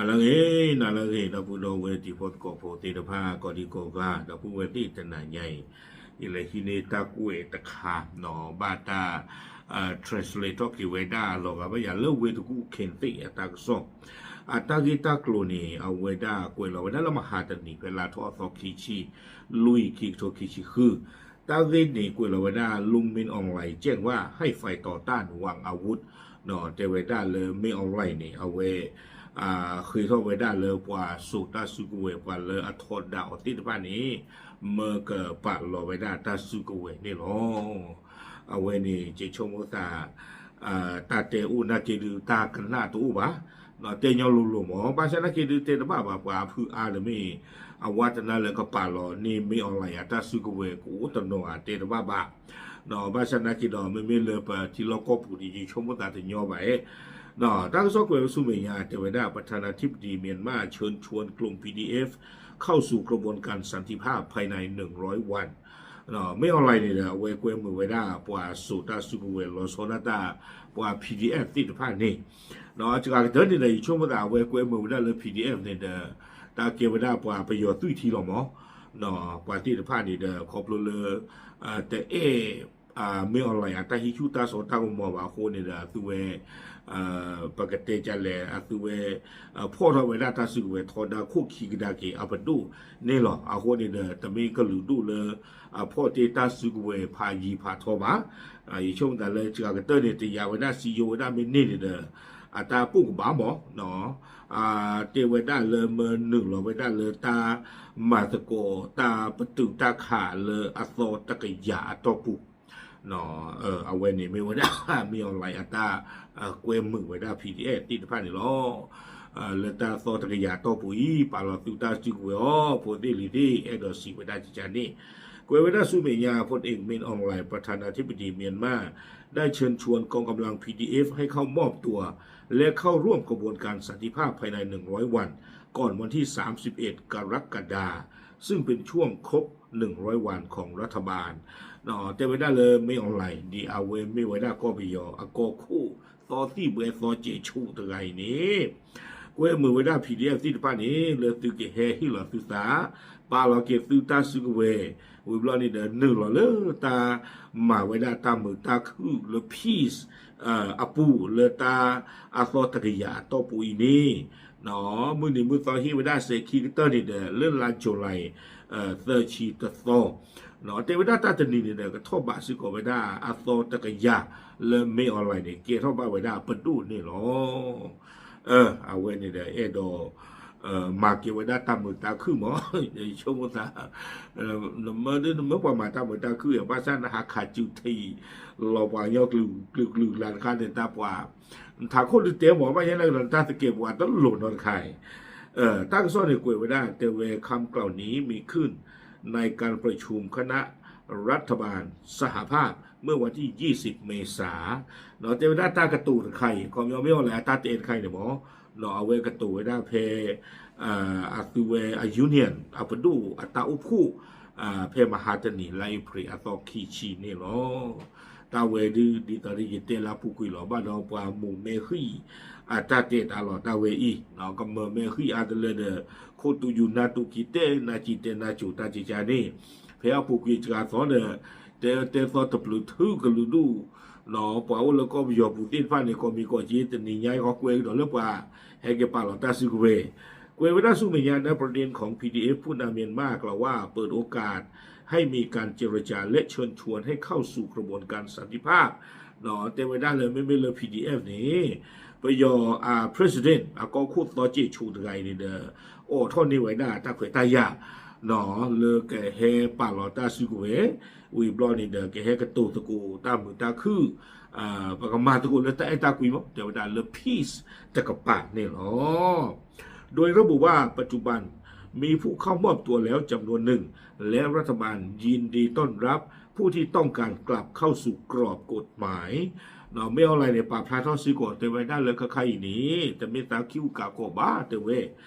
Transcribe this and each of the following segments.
နၤလၢအဂ့ၤ, နၤလၢအဂ့ၤ ဒီပုၢ်ဒီဝဲၢ်တံၤဖိသကိးဖိသ့ၣ်တဖၣ် ကိးဒံကိးဂၤ ဒီပုၢ်ဝဲၢ်သ့ၣ်တနၤညါအံၤ, ယလဲၤဟံးန့ၢ်တၢ်ကွဲးတခါနီၤ ဘၣ်တၢ် translate ထီၣ်က့ၤဝဲဒၣ်လီၤဂာ်ဘၣ်ယၤလၢဝ့ၢ်တကူၣ် Kent သ့ၣ်အတၢ်ကစီၣ်, အတၢ်ဂ့ၢ်တၢ်ကျိၤန့ၣ် အဝဲဒၣ်ကွဲးလီၤဝဲဒၣ်လၢမဟါတနံၤ ဖဲလါထီၣ်အသီခံဆံ လွံၢ် ခံကထိခံဆံဃု, တၢ်ဂ့ၢ်န့ၣ်ကွဲးလီၤဝဲဒၣ် လူင် မင်းအောင်လှိုင် แจ้งว่าให้ฝ่ายต่อต้านวางอาวุธ တဲဝဲဒၣ်လၢ မင်းအောင်လှိုင် န့ၣ် အဝဲ ဃ့ထီၣ်ဝဲဒၣ်လၢပှၤစိာ်တၢ်စုကဝဲၤ ပှၤလၢအထီဒါအီၤသ့ၣ်တဖၣ်န့ၣ် မၢကပာ်လီၤဝဲဒၣ်တၢ်စုကဝဲၤန့ၣ်လီၤ. အဝဲန့ၣ် ယဆိကမိၣ်သး တၢ်တဲအိၣ်နာ်က့ဒုး တၢ်ကနၣ်တအိၣ်ဘၣ်, တဲညီလိၤလိၤမး, ဘၣ်ဆၣ်နာ်က့ဒုးတဲတဘၣ်ဘၣ် ပှၤအဖုအါတမ့ၢ် အဝဲတနါလၢကပာ်လီၤန့ၢ် မင်းအောင်လှိုင် အတၢ်စုကဝဲၤ ကအိၣ်တနီၤဧါ တဲတဘၣ်ဘၣ်, ဘၣ်ဆၣ်နာ်က့ဒီး မ့မ့ၢ်လၢပထံလီၢ်ကီၢ်ပူၤန့ၣ် ယဆိကမိၣ်သးတညီဘၣ်ဧါ. တၢ်ကစီၣ်ကွဲးဝဲဆူမဲာ်ညါ တဲဝဲဒၣ် ประธานาธิบดีเมียนมาเชิญชวนกลุ่ม พีดีเอฟ เข้าสู่กระบวนการสันติภาพภายในหนึ่งร้อยวัน မင်းအောင်လှိုင် န့ၣ်ဒီး အဝဲကွဲမုာ်ဝဲဒၣ် ပှၤစိာ်တၢ်စုကဝဲၤလီၤဆီဒၣ်တၢ် ပှၤ PDF သ့ၣ်တဖၣ်န့ၣ်, စှၤကတၢၢ်န့ၣ်ဒီး ယဆိကမိၣ်သး အဝဲကွဲမုာ်ဝဲဒၣ်လၢ PDF န့ၣ်ဒီး တၢ်ကဲဝဲဒၣ်ပှၤပယီၤသွံၣ်ထံလီၤမး, ပှၤသ့ၣ်တဖၣ်န့ၣ်ဒီး ခီဖျိလၢ တအဲၣ် မင်းအောင်လှိုင် အတၢ်ဟံးဆူၣ်တၢ်စိတၢ်ကမီၤဘၣ်အဃိန့ၣ်ဒီး အသုဝဲ ပကတဲကလဲၣ် အသုဝဲ ဖီၣ်ထီၣ်ဝဲဒၣ်တၢ်စုကဝဲၤထီဒါခိၣ်ခံကဒါက့ၤအပဒိၣ်န့ၣ်လီၤ. အဃိန့ၣ်ဒီး တမ့ၢ်ကလုာ်ဒိၣ်လၢ အဖီၣ်တ့ၢ်တၢ်စုကဝဲၤဖးယံၤဖးထီဘၣ်. ယဆိကမိၣ်သးလၢစှၤကတၢၢ်န့ၣ် တယာ်ဝဲဒၣ်စံယိၤဝဲဒၣ်မ့ၢ်န့ၢ်န့ၣ်ဒီး အတၢ်ပိၢ်ကဘၣ်မး တဲဝဲဒၣ်လၢမနုာ်လီၤဝဲဒၣ်လၢတၢ်မၤသကိး တၢ်ပတုာ်တၢ်ခးလၢအသီတကယၤအတီၢ်ပူၤ, အဝဲန့ၣ်မ့ၢ်ဝဲဒၣ် မင်းအောင်လှိုင် အတၢ်ကွဲမုာ်ဝဲဒၣ် PDF သ့ၣ်တဖၣ်န့ၣ်လီၤ. လၢတၢ်သီတကယၤအတီၢ်ပူၤအံၤ ပာ်လီၤသုတၢ်စုကဝဲၤအီၤ ဖိသ့ၣ်လံၤသ့ၣ် အဲၣ်ဒိးစံးဝဲဒၣ်ကကန့ၣ်, ကွဲးဝဲဒၣ်ဆူမဲာ်ညါ พลเอก มินอองหลาย ประธานาธิบดีเมียนมา ได้เชิญชวนกองกำลัง พีดีเอฟ ให้เข้ามอบตัว และเข้าร่วมกระบวนการสันติภาพภายในหนึ่งร้อยวัน ก่อนวันที่สามสิบเอ็ดกรกฎาคม ซึ่งเป็นช่วงครบหนึ่งร้อยวันของรัฐบาล တဲဝဲဒၣ်လၢ မင်းအောင်လှိုင် ဒ်အဝဲမ့ၢ်ဝဲဒၣ်ကီၢ်ပယီၤအကီၢ်ခိၣ် သီသံၣ်ဘှဲသီစဲးဆူၣ်တဂၤအံၤန့ၣ် ကွဲမုာ်ဝဲဒၣ် PDF သ့ၣ်တဖၣ်န့ၣ် လၢသုကဟဲဟ့ၣ်လီၤသုသး ပာ်လီၤက့ၤသုတၢ်စုကဝဲၤ ဝံၤဘျီန့ၣ်ဒီး နုာ်လီၤလၢတၢ်မၤဝဲဒၣ်တၢ်မုာ်တၢ်ခုၣ်လၢ peace အပူၤ လၢတၢ်အသီတကယၤအတီၢ်ပူၤအံၤန့ၣ် မုၢ်နံၤမုၢ်သီဟ့ၣ်ဝဲဒၣ်စဲးခံကတၢၢ်န့ၣ်ဒီး လၢလါ July သၢဆံတသီ တဲဝဲဒၣ်တၢ်တနံၤန့ၣ်ဒီး ကထီၣ်ဘးစ့ၢ်ကီးဝဲဒၣ်အသီတကယၤလၢ မင်းအောင်လှိုင် န့ၣ် ကဲထီၣ်ဘၣ်ဝဲဒၣ်ပဒိၣ်န့ၣ်လီၤ. အဝဲန့ၣ်ဒီး အဲၣ်ဒိး မၤက့ၤဝဲဒၣ်တၢ်မုာ်တၢ်ခုၣ်မး ယဆိကမိၣ်သး နမၢဒ်နမၢပှၤမၤတၢ်မုာ်တၢ်ခုၣ် ဘၣ်ဆၣ်နဟးခးစုထံ လီၤပှၤကညီကလုာ်ကလုာ်ကလုာ်လၢတခါန့ၣ် တၢ်ပှၤ နထးခိၣ်ဒုးတဲမး ဘၣ်ယဲလၢကဒီးတၢ်သကဲးပဝးတလိၤနီတခါအံၤ တၢ်ကစီၣ်န့ၣ်ကွဲးဝဲဒၣ် တဲဝဲ คำกล่าวนี้มีขึ้นในการประชุมคณะรัฐบาลสหภาพ เมื่อวันที่ยี่สิบเมษา တဲဝဲဒၣ်တၢ်ကတိၤတခါအံၤ ခီပညီမ့ၢ်အီၤလဲၣ် အတၢ်တဲတခါအံၤန့ၣ်မး အဝဲကတိၤဝဲဒၣ်ဖဲ အသုဝဲအ union အပဒိၣ်အတၢ်အိၣ်ဖှိၣ် ဖဲမဟါတနံၤ လါအ့ဖြ့ၣ်အသီခံဆံန့ၣ်လီၤ. တၢ်ဝဲဒုး ဒ်သိးဒီးယတဲလၢအပူၤကွံာ်လီၤ ဘၣ်ဒီးပှၤမိၢ်မဲဃံၣ်အတၢ်တဲတၢ်လီၤ တၢ်ဝဲအံၤ ကမၢမဲဃံၣ်အါတလၢဒီး ခိၣ်တူၢ်ယူၤနၢ်တူၢ်က့ၤ တဲနၢ်စံၣ်တဲနၢ်စိၤတၢ်ကကန့ၣ် ဖဲအပူၤကွံာ်စှၤသီဒီး တဲတဲသီတပျုာ်ထုကလုာ်ဒူၣ် ပှၤအိၣ်လၢကီၢ်ပယီၤပူၤသ့ၣ်တဖၣ်န့ၣ် ကိးမံၤကိးက့ တနံၤညါအံၤ ကီကွဲကဒီးလၢပှၤဟဲက့ၤပာ်လီၤတၢ်စုကဝဲၤ ကွဲးဝဲဒၣ်ဆူမဲာ်ညါ นายประดินของ พีดีเอฟ ผู้นำเมียนมากล่าวว่าเปิดโอกาสให้มีการเจรจาและเชิญชวนให้เข้าสู่กระบวนการสันติภาพ တဲဝဲဒၣ်လၢမ့မ့ၢ်လၢ PDF န့ၣ် ပယီၤအ president အကီၢ်ခိၣ်သီစဲးဆူၣ်တဂၤအံၤန့ၣ်ဒီး အိးထီၣ်န့ၢ်ဝဲဒၣ်တၢ်ခွဲးတၢ်ယာ် လၢကဟဲပာ်လီၤတၢ်စုကဝဲၤ ဝံၤဘျီန့ၣ်ဒီး ကဟဲကတိၤသကိးတၢ်မုာ်တၢ်ခုၣ် ပကမၤသကိးလၢတၢ်အဲၣ်တၢ်ကွံမး တဲဝဲဒၣ်လၢ peace တကပၤန့ၣ်လီၤ. โดยระบุว่าปัจจุบันมีผู้เข้ามอบตัวแล้วจำนวนหนึ่ง และรัฐบาลยินดีต้อนรับ ผู้ที่ต้องการกลับเข้าสู่กรอบกฎหมาย မ့ၢ်အီၤလဲၣ်န့ၣ် ပာ်ဖျါထီၣ်စ့ၢ်ကီး တဲဝဲဒၣ်လၢခဲခါအံၤန့ၣ် တမ့ၢ်သးခံအူကးကီးဘၣ် တဲဝဲ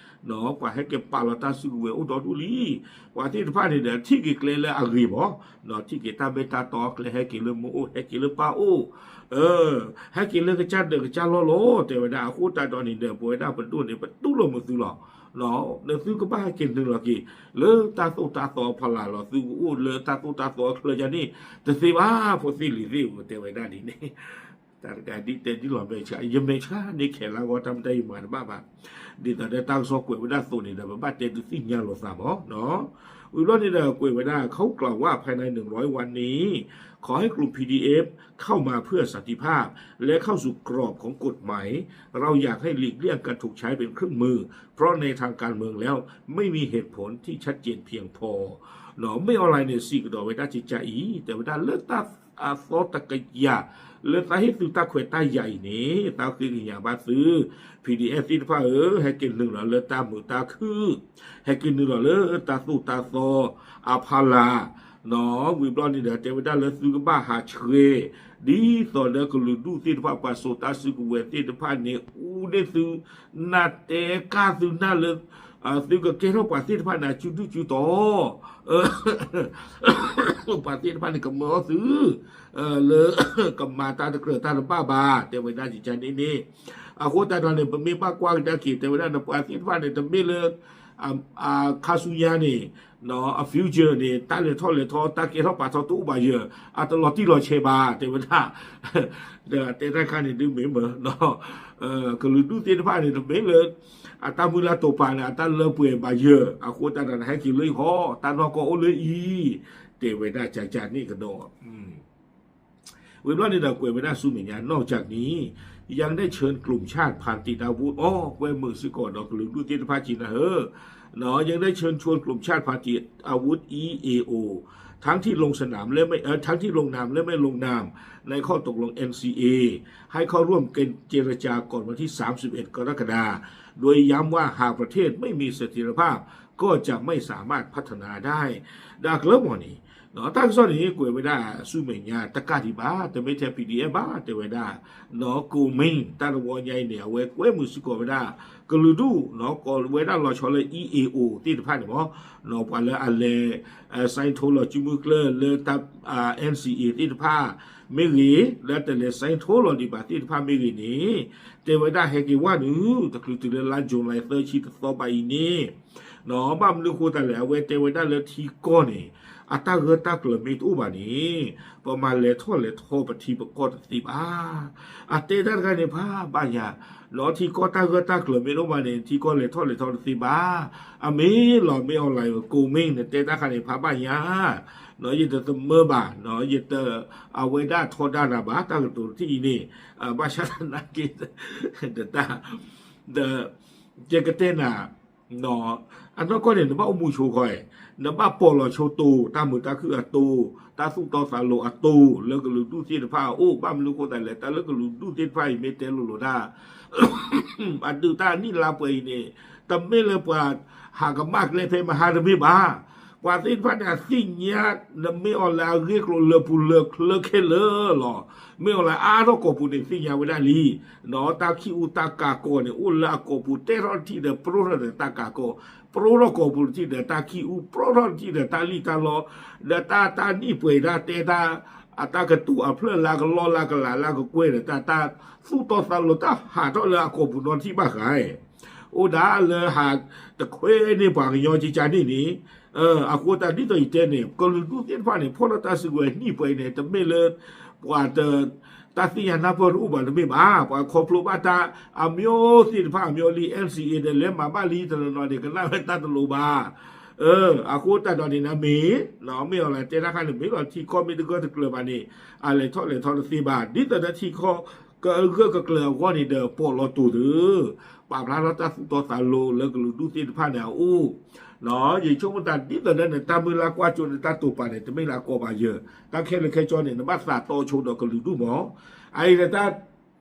ပှၤဟဲက့ၤပာ်လီၤတၢ်စုကဝဲၤအိၣ်ဒီဒူၣ်လံ. ပှၤသ့ၣ်တဖၣ်န့ၣ်ဒီး ထံၣ်က့ၤကျဲလၢအဂ့ၤမး, ထံၣ်က့ၤတၢ်မ့ၢ်တၢ်တီကျဲ ဟဲက့ၤလၢမုၢ်အိၣ် ဟဲက့ၤလၢပၢ်အိၣ် ဟဲက့ၤလၢကစၢ်ဒၢးကစၢ်လီၢ်လီၤ တဲဝဲဒၣ်. အဃိသတးဒီးန့ၣ်ဒီး ပဝဲဒၣ်ပဒိၣ်န့ၣ် ပတူၢ်လိာ်မုာ်သုလီၤ. နသုကဘၣ်ဟဲက့ၤနုာ်လီၤက့ၤ လၢတၢ်သိၣ်တၢ်သီအဖီလာ်လီၤ. သုကအိၣ်လၢတၢ်သိၣ်တၢ်သီအချၢယါန့ၣ် တသ့ဘၣ် ဖိသ့ၣ်လံၤသ့ၣ်ဧၢ တဲဝဲဒၣ်ဒ်န့ၣ် တၢ်တကးဒ်တဲဒ်လီၤ မဲာ်ဆှး ယမဲာ်ဆှးန့ၣ် ခဲလၢာ်ဂီၢ် တၢ်မတၤယမၤတဘၣ်ဘၣ်. ဒ်သိးဒီးတၢ်ကစီၣ်ကွဲးဝဲဒၣ်သိးန့ၣ်ဒီး ပဘၣ်တဲဒုးသ့ၣ်ညါလိာ်သးမး. ဝံၤဘျီန့ၣ်ဒီး ကွဲးဝဲဒၣ် เขากล่าวว่าภายในหนึ่งร้อยวันนี้ ขอให้กลุ่ม พีดีเอฟ เข้ามาเพื่อสันติภาพ และเข้าสู่กรอบของกฎหมาย เราอยากให้หลีกเลี่ยงการถูกใช้เป็นเครื่องมือ เพราะในทางการเมืองแล้วไม่มีเหตุผลที่ชัดเจนเพียงพอ မ့ၢ်အီၤလဲၣ်န့ၣ် စံးကဒီးဝဲဒၣ်ကကါအံၤ တဲဝဲဒၣ်လၢတၢ်အသီတကယၤ လၢသးဟ့ၣ်သုတၢ်ခွဲးတၢ်ယာ်အံၤန့ၣ် သးဃ့ကညးဘၣ်သု PDF သ့ၣ်တဖၣ်ဧၢ, ဟဲက့ၤနုာ်လီၤလၢတၢ်မုာ်တၢ်ခုၣ်, ဟဲက့ၤနုာ်လီၤလၢတၢ်သိၣ်တၢ်သီအဖီလာ်, ဝံၤဘျီန့ၣ်ဒီး တဲဝဲဒၣ်လၢသုကဘၣ်ဟးဆှဲး ဒ်သိးဒီးကလုာ်ဒူၣ်သ့ၣ်တဖၣ် ပှၤစိာ်တၢ်စုကဝဲၤသ့ၣ်တဖၣ်န့ၣ် အူန့ၢ်သု နၢ်တဲကၢ်သုနၢ်လၢ သုကကဲထီၣ်ပှၤသ့ၣ်တဖၣ်န့ၣ် အစုဒုၣ်စုတီၤ ပှၤသ့ၣ်တဖၣ်န့ၣ် ကမၢအီၣ်သု လၢ ကမၤတၢ်တကြၢးတၢ်တဘၣ်ဘၣ် တဲဝဲဒၣ်ကကါန့ၣ်န့ၣ်. အဃိသတးဒီးန့ၣ် ပမ့ၢ်ဘၣ်ကွၢ်ကဒါက့ၤ တဲဝဲဒၣ်န့ၣ် ပှၤသ့ၣ်တဖၣ်န့ၣ် တမ့ၢ်လၢ ခါဆူညါန့ၣ် အ future န့ၣ် တၢ်လဲၤထီၣ်လဲၤထီ တၢ်ကဲထီၣ်ပာ်ထီၣ်တအိၣ်ဘၣ်ယၢၤ အတလီၤတံၢ်လီၤဆဲးဘၣ် တဲဝဲဒၣ် တဲတၢ်ခါန့ၣ်ဒုးမ့ၢ်မၢ ကလုာ်ဒူၣ်သ့ၣ်တဖၣ်န့ၣ် တမ့ၢ်လၢ အတၢ်မုၢ်လၢ်တိာ်ပာ်န့ၣ် အတၢ်လၢပှဲၤဘၣ်ယၢၤ အဃိသတးဒီး ဟဲက့ၤလၢဟီ တၢ်နီၢ်ကီၢ်အိၣ်လၢအံၤ တဲဝဲဒၣ်ကကါန့ၣ်ကဒီး ဝံၤဘျီန့ၣ်ဒီးကွဲးဝဲဒၣ်ဆူမဲာ်ညါ นอกจากนี้ ยังได้เชิญกลุ่มชาติพันธุ์ติดอาวุธ အိ ကွဲမုာ်စ့ၢ်ကီးဒီးကလုာ်ဒူၣ်သ့ၣ်တဖၣ်က့ၤနၤဧၢ ยังได้เชิญชวนกลุ่มชาติพันธุ์ติดอาวุธ อีเอโอ ทั้งที่ลงสนามและไม่ เอ่อ ทั้งที่ลงนามและไม่ลงนามในข้อตกลง เอ็นซีเอ ให้เข้าร่วมเจรจาก่อนวันที่ สามสิบเอ็ด กรกฎาคม โดยย้ำว่าหากประเทศไม่มีเสถียรภาพ ก็จะไม่สามารถพัฒนาได้ ဒီးကျၢၤမီၢ်န့ၣ် တၢ်ကစီၣ်န့ၣ် ကွဲးဝဲဒၣ်ဆူမဲာ်ညါ တကးဒံးဘၣ် တမ့ၢ်ထဲ ပီၣ်ဒံၣ်အဲၣ်ဘၣ် တဲဝဲဒၣ် ကိၣ်မ့ၣ် တၢ်တဝီညါအံၤန့ၣ် အဝဲကွဲမုာ်စ့ၢ်ကီးဝဲဒၣ် ကလုာ်ဒူၣ် ကိးဝဲဒၣ်လီၤဆီလၢ အီးအ့အိး သ့ၣ်တဖၣ်န့ၣ်မး ပှၤလၢအလဲၤ sign ထိုးလီၤစုမုၢ်ကျၢၢ်လၢ အၣ်အၣ်စံၣ်အ့ သ့ၣ်တဖၣ်မ့ၢ်ဂ့ၤ လၢတလဲၤ sign ထိုးလီၤဒံးဘၣ်သ့ၣ်တဖၣ်မ့ၢ်ဂ့ၤန့ၣ် တဲဝဲဒၣ်ဟဲက့ၤဝဲနုာ် တချုးတုၤလၢလါ July သၢဆံတသီဘၣ်အံၤန့ၣ် ဘၣ်မနုၤဃိသတးလဲၣ် အဝဲတဲဝဲဒၣ်လၢထံကီၢ်န့ၣ် အတၢ်ဂၢၢ်တၢ်ကျၢၤမ့ၢ်တအိၣ်ဘၣ်န့ၣ် ပမၤလဲၤထီၣ်လဲၤထီပထံပကီၢ်တသ့ဘၣ်. အတဲတၢ်တခါန့ၣ် ဖးဘၣ်ယၤ လီၤထံကီၢ်တၢ်ဂၢၢ်တၢ်ကျၢၤမ့ၢ်တအိၣ်ဘၣ်န့ၣ် ထံကီၢ်လဲၤထီၣ်လဲၤထီတသ့ဘၣ်. အမ့ၢ်လီၤမ့ၢ်အီၤလၢ ကိၣ်မ့ၣ်န့ၣ် တဲတၢ်တခါန့ၣ် ဖးဘၣ်ယၤ ယတသမၢဘၣ် ယတ အဝဲဒၣ်ထီဒါနၤဘၣ် တၢ်ကတိၤတထံၣ်အံၤန့ၣ် ဘၣ်ဆၣ်သနာ်က့ တၢ် ဒီး ယကတဲနၤ အနီၢ်ကီၢ်န့ၣ် နဘၣ်အိၣ်မူဆိခီအံၤ နဘၣ်ပိာ်လီၤဆိတိၤ တၢ်မုာ်တၢ်ခုၣ်အတိၤ တၢ်သူၣ်တီသးလိၤအတိၤ လၢကလုာ်ဒူၣ်သ့ၣ်တဖၣ်အအိၣ် ဘၣ်မနုၤဃိသတးလဲၣ် တၢ်လၢကလုာ်ဒူၣ်သ့ၣ်တဖၣ်အံၤမ့ၢ်တဲလိၤလိၤတၢ် အဒုးတၢ်နံၣ်လါပှဲၤအံၤန့ၣ် တမ့ၢ်လၢပှၤဟးကမၣ်ကျဲဖဲမဟါတမ့ၢ်ဘၣ်. ပှၤသ့ၣ်တဖၣ်န့ၣ် အသ့ၣ်ညါ နမ့ၢ်အီၤလၢအဂ့ၢ်ကျိၤလၢပူၤလၢချၢခဲလၢာ်လီၤ. မ့ၢ်အီၤလၢအါထီၣ်ကိာ်ပူၤန့ၣ် သ့ၣ်ညါဝဲဒၣ်လံ. တၢ်ခံးအူတၢ်ကးကီးန့ၣ် အိၣ်လၢအကိာ်ပူၤ တဲထီၣ်တထံၣ်ဒီး ပြီထီၣ်ဒီးတၢ်ကးကီး, ပြီထီၣ်ကိာ်ပူၤတထံၣ်ဒီးတၢ်ခံးအူ, ပြီထီၣ်တထံၣ်ဒီးတၢ်လံၣ်တၢ်လီ, ဒီးတၢ်တၢ်နံၣ်ပှဲၤဒၣ်တဲတၢ် အတၢ်ကတိၤအဖျၢၣ်လၢကလီလၢကလးလၢကကွဲၢ်ဒီး တၢ်တၢ်သူၣ်တီသးလိၤတၢ်ဟးထီၣ်လၢအကိာ်ပူၤနီတထံၣ်ဘၣ်ဃး အိၣ်ဒၣ်လၢဟးတခွဲန့ၢ်ပှၤကညီကကါန့ၣ်န့ၣ်, အဃိသတးဒ်သိးယတဲန့ၣ် ကလုာ်ဒူၣ်သ့ၣ်တဖၣ်န့ၣ် ဖီၣ်လီၤတၢ်စုကဝဲၤနံၣ်ပှဲၤအံၤန့ၣ် တမ့ၢ်လၢ ပှၤတ တၢ်သ့ၣ်ညါနၢ်ပၢၢ်တအိၣ်ဘၣ်တမ့ၢ်ဘၣ်. ပှၤခီဖျိဘၣ်တၢ်အမျိုးသ့ၣ်တဖၣ်အမျိုးလံ NCA ဒီးလဲၤမၤဘၣ်လံတနီၤနီၤန့ၣ် ကနၣ်ဝဲတၢ်တလိၤဘၣ်. အဃိသတးဒီးန့ၣ်နမ့ၢ် မ့ၢ်အီၤလၢတဲတၢ်ခါန့ၣ် မ့ၢ်လီၤထံကီၢ်မ့ၢ်တဂၢၢ်တကျၢၤဘၣ်န့ၣ် အလဲၤထီၣ်လဲၤထီတသ့ဘၣ်. ဒ်သိးဒီးထံကီၢ်ကဂၢၢ်ကကျၢၤအဂီၢ်န့ၣ်ဒီး ပိာ်လီၤတိၤသု ပာ်ဖျါထီၣ်တၢ်သူၣ်တီသးလိၤလၢကလုာ်ဒူၣ်သ့ၣ်တဖၣ်န့ၣ်အအိၣ် ယဆိကမိၣ်သးဒ်သိးဒီးန့ၣ် တၢ်မုၢ်လၢ်ကွၢ်စိန့ၣ် တၢ်တိာ်ပာ်န့ၣ် တမ့ၢ်လၢအကီဘၣ်ယၢၤ တၢ်ခဲလၢာ်ခဲဆ့န့ၣ် နဘၣ်သးတီဆိဒီးကလုာ်ဒူၣ်မး. အအံၤဒီးတၢ်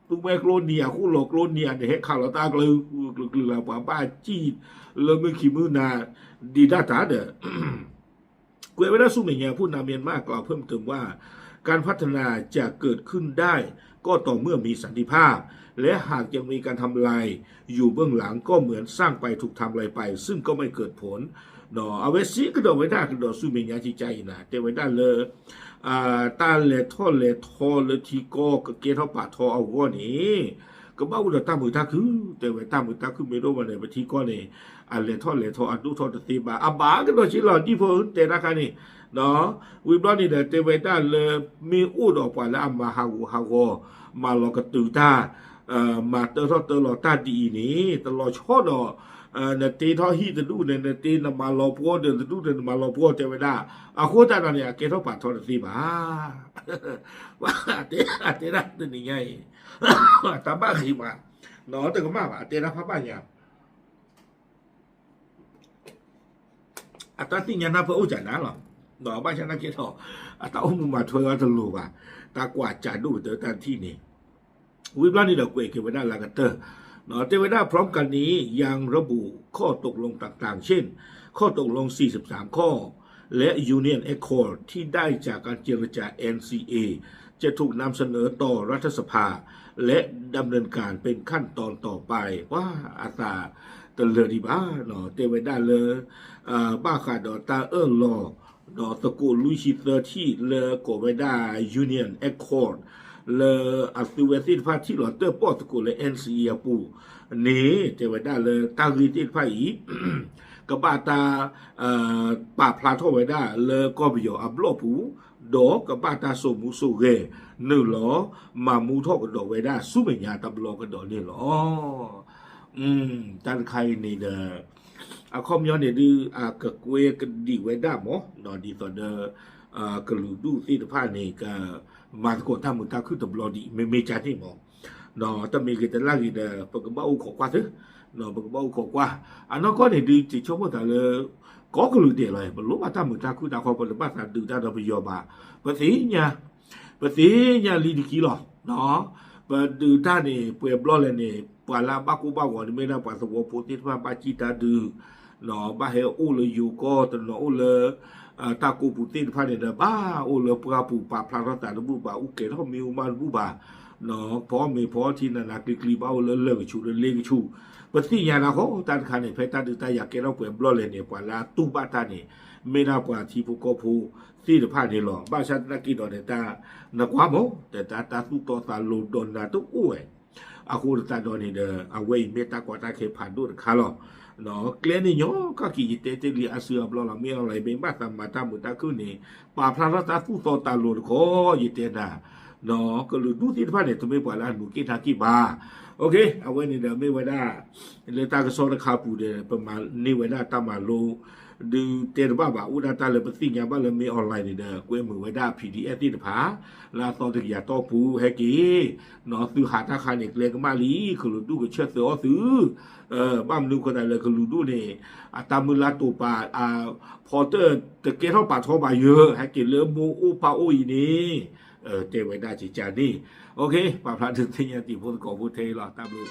သူဝဲကျိနံၤအဃိလီၤကျိနံၤအန့ၣ် ဟဲခးလီၤတၢ်ကျၢၤ ကျၢၤကျၢၤလၢပှၤဘၣ်စံၣ်လၢမုၢ်ခံမုၢ်နၤ ဒံးဒၣ်တၢ်ဒီး ကွဲးဝဲဒၣ်ဆူမဲာ်ညါ ผู้นำเมียนมา กล่าวเพิ่มเติมว่า การพัฒนาจะเกิดขึ้นได้ก็ต่อเมื่อมีสันติภาพ และหากยังมีการทำลายอยู่เบื้องหลัง ก็เหมือนสร้างไปถูกทำลายไป ซึ่งก็ไม่เกิดผล အဝဲစံးကဒီးဝဲဒၣ်ကဒီးဆူမဲာ်ညါကကါအံၤနၤ တဲဝဲဒၣ်လၢ တၢ်လဲၤထီၣ်လဲၤထီလၢထံကီၢ်ကကဲထီၣ်ပာ်ထီအဂီၢ်န့ၣ် ကဘၣ်အိၣ်ဒီးတၢ်မုာ်တၢ်ခုၣ် တဲဝဲတၢ်မုာ်တၢ်ခုၣ်မ့ၢ်တအိၣ်ဘၣ်န့ၣ် ပထံကီၢ်န့ၣ် အလဲၤထီၣ်လဲၤထီအဒိၣ်ထီၣ်တသ့ဘၣ် အဘၣ်ကဒီးက့လီၤ ဒ်ဖိ တဲတၢ်ခါန့ၣ် ဝံၤဘျီန့ၣ်ဒီး တဲဝဲဒၣ်လၢ မ့ၢ်အိၣ်ဒီးပှၤလၢအမၤဟးဂူာ်ဟးဂီၤ မၤလီၤကတုၤတၢ် မၤတၢထီၣ်တၢလီၤတၢ်ဒ်အံၤန့ၣ် တလီၤဆီဒီး နတ့ထီၣ်ဟံၣ်တဒူၣ်န့ၣ် နတ့နမၤလီၤပှီၢ်ဒီးတဒူၣ်န့ၣ် နမၤလီၤပှီၢ်တဲဝဲဒၣ် အဃိသတးဒီးန့ၣ် အကဲထီၣ်ပာ်ထီတသ့ဘၣ် အတဲဒၣ်တနံၤညါအံၤ တၢ်ဘၣ်ဂ့ၤမး တကမၣ်ဘၣ် အတဲဒၣ်ဖးဘၣ်ညါ အတၢ်သ့ၣ်ညါနၢ်ပၢၢ်အိၣ်ကနၤလီၤ ဘၣ်ဆၣ်သနာ်က့ဒီး အတၢ်အိၣ်မူမၤထွဲအီၤတလိၤဘၣ် တၢ်ကွၢ်ကးဒိၣ်ကတၢၢ်တၢ်ထံၣ်န့ၣ် ဝံၤဘျီန့ၣ်ဒီးကွဲးက့ၤဝဲဒၣ်လၢကတၢၢ် တဲဝဲဒၣ် พร้อมกันนี้ยังระบุข้อตกลงต่างๆ เช่น ข้อตกลง สี่สิบสาม ข้อ และ Union Accord ที่ได้จากการเจรจา เอ็น ซี เอ จะถูกนำเสนอต่อรัฐสภา และดำเนินการเป็นขั้นตอนต่อไป ပှၤအသးတလၢာ်ဒံးဘၣ် တဲဝဲဒၣ်လၢ ဘၣ်ဃးဒီးတၢ်အၢၣ်လီၤ ဒီးသကိးလွံၢ်ဆံသၢထံၣ်လၢကိးဝဲဒၣ် Union Accord လၢအသုဝဲသ့ၣ်တဖၣ်ထံၣ်လီၤတၢၣ်ပီၣ်သကိးလၢ เอ็น ซี เอ အပူၤန့ၣ် တဲဝဲဒၣ်လၢတၢ်ဂ့ၢ်သ့ၣ်တဖၣ်အံၤ ကဘၣ်တၢ် ပာ်ဖျါထီၣ်ဝဲဒၣ်လၢကီၢ်ပယီၤအဘျီၣ်ပူၤ ဒီးကဘၣ်တၢ်စိာ်မူစိာ်ဂဲၤ နုာ်လီၤ မၤမူထီၣ်ကဒီးဝဲဒၣ်ဆူမဲာ်ညါတဘျီကဒီးန့ၣ်လီၤ. တၢ်တခါအံၤန့ၣ်ဒီး အခီပညီန့ၣ်ဒုး အကကွဲကဒံးဝဲဒၣ်မး ဒ်သိးဒီး ကလုာ်ဒူၣ်သ့ၣ်တဖၣ်န့ၣ် ကမၤသကိးတၢ်မုာ်တၢ်ခုၣ်တဘျီဒံး မ့မ့ၢ်ကန့ၣ်မး တမ့ၢ်ဂ့ၤတလၢ်ဂ့ၤဒီး ပကဘၣ်အိၣ်ခိးကွၢ်သု ပကဘၣ်အိၣ်ခိးကွၢ် အနီၢ်ကီၢ်န့ၣ်ဒုး ယဆိကမိၣ်သးလၢ ကိးကလုာ်ဒဲးလီၤ ပလိၣ်ဘၣ်တၢ်မုာ်တၢ်ခုၣ်တၢ်ခီ ပတဘၣ်သးဒုးတၢ်ဒီးပယီၤဘၣ် ပသ့ၣ်ညါ ပသ့ၣ်ညါလံတက့ၢ်လီၤ ပဒုးတၢ်န့ၣ် ပှဲၤဘျီလဲၣ်န့ၣ် ပှၤလၢအဘၣ်ကိၢ်ဘၣ်ဂီၤန့ၣ် မ့ၢ်ဒၣ်ပှၤသဝီဖိသ့ၣ်တဖၣ်ဘၣ်စံၣ်တၢ်ဒုး ဘၣ်ဟဲအိၣ်လၢယိၤကီၢ် တနီၤအိၣ်လၢ တၢ်ကိးပူၤသ့ၣ်တဖၣ်န့ၣ်ဒီး ဘၣ်အိၣ်လၢပှၢ်ပူၤ ပာ်ဖျါထီၣ်သးတဘူၣ်ဘၣ် အူကဲထီၣ်မ့ၢ်အူမးတဘူၣ်ဘၣ် ဖီမ့ၤဖီထံနးနးကျံၤကျံၤ ဘၣ်အိၣ်လၢလၢၢ်ကဆူးလၢလ့ကဆူး ပသ့ၣ်ညါဒၣ်ဃီ တၢ်တခါန့ၣ် ဖဲတၢ်ဒုးတၢ်ယၤကဲထီၣ်ပှဲၤဘျီလဲၣ်န့ၣ် ပှၤလၢအတူၢ်ဘၣ်တၢ်န့ၣ် မ့ၢ်ဒၣ်ပှၤထံဖိကီၢ်ဖိသ့ၣ်တဖၣ်န့ၣ်လီၤ. ဘၣ်ဆၣ်သနာ်က့ဒီးန့ၣ် တၢ်နကွၢ်မး တၢ်တၢ်သူၣ်တီသးလိၤဒီးနၤတအိၣ်ဝဲ အဃိသတးဒီးန့ၣ်ဒီး အဝဲအံၤမ့ၢ်တၢ်ကီတၢ်ခဲဖးဒိၣ်တခါလီၤ. ကျဲန့ၣ်ညီကီၢ်က့ၤ ယတဲတ့ၢ်လံအါစုအါဘျီလီၤ မ့ၢ်အီၤလီၤ မ့ၢ်ဘၣ်သးမၤတၢ်မုာ်တၢ်ခုၣ်န့ၣ် ပာ်ဖျါထီၣ်တၢ်သူၣ်တီသးလိၤတခီ ယတဲနၤ ကလုာ်ဒူၣ်သ့ၣ်တဖၣ်န့ၣ် တမ့ၢ်ပှၤလၢအနူးက့ၢ်ထးက့ၢ်ဘၣ်. အဝဲန့ၣ်ဒီးမ့ၢ်ဝဲဒၣ် လၢတၢ်ကစီၣ်တခါပူၤဒီး ပမၤန့ၢ်ဝဲဒၣ်တၢ်မၤလိ ဒုးတဲတဘၣ်ဘၣ် အိၣ်ဒၣ်တၢ်လၢပသ့ၣ်ညါဘၣ်လၢမ့ၢ် online န့ၣ်ဒီး ကွဲမုာ်ဝဲဒၣ် PDF သ့ၣ်တဖၣ် လၢအသီတကယၤတီၢ်ပူၤ ဟဲက့ၤ နီၢ်သုဟးတၢ်ခါန့ၣ် ကျဲကမၣ်လံ ကလုာ်ဒူၣ်ကဆၢၣ်သၢအီၣ်သု ဘၣ်မနုၤဃိသတးလၢကလုာ်ဒူၣ်န့ၣ် အတၢ်မုၢ်လၢ်တိာ်ပာ် အဖီတၢၣ်တကဲထီၣ်ပာ်ထီဘၣ်ယၢၤ ဟဲက့ၤလၢမိၢ်အိၣ်ပၢ်အိၣ်အံၤန့ၣ် တဲဝဲဒၣ်ကကန့ၣ် ပာ်ဖျါဒုးသ့ၣ်ညါတံၤဖိသကိးဖိထဲအံၤလီၤ တၢ်ဘျုး